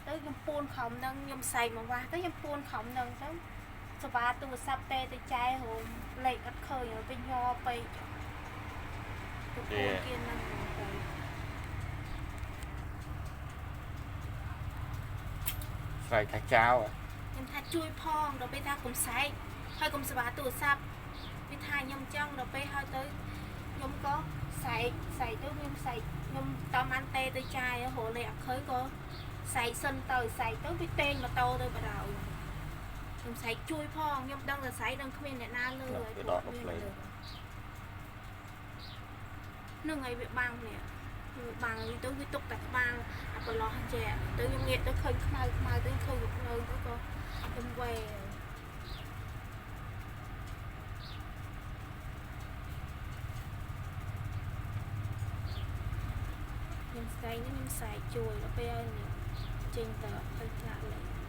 ទៅខ្ញុំពួនខំនឹងខ្ញុំសែកមកវ៉ាស់ទៅខ្ញុំពួនខំនឹងទៅសវ៉ាទូរស័ព្ទទេទៅចែហូមលេខអត់ឃើញទៅញ័រពេកទៅពួនគេនឹងទៅ ស្រែកថាចៅ ខ្ញុំថាជួយផងដល់ពេលថាកុំសែកហើយកុំសវ៉ាទូរស័ព្ទវាថាខ្ញុំចឹងដល់ពេលហើយទៅខ្ញុំក៏សែកសែកទៅខ្ញុំសែកខ្ញុំតាមអានទេទៅចាយរលេខអត់ឃើញក៏សែកសិនទៅសែកទៅវាតេងម៉ូតូទៅបណ្ដោយខ្ញុំសែកជួយផងខ្ញុំដឹងតែសែកនឹងគ្មានអ្នកណាលើហើយ វាដកមកផ្លេ នឹងហើយវាបាំងនេះវាបាំងទៅវាទុកតែក្បាលអាប្រឡោះចេះទៅខ្ញុំងាកទៅឃើញខ្មៅខ្មៅទៅឃើញវាភ្លើងទៅក៏ខ្ញុំវេខ្ញុំស្ែងនេះខ្ញុំសែកជួយដល់ពេលហើយនេះចេញទៅឃើញផ្លាកលេខ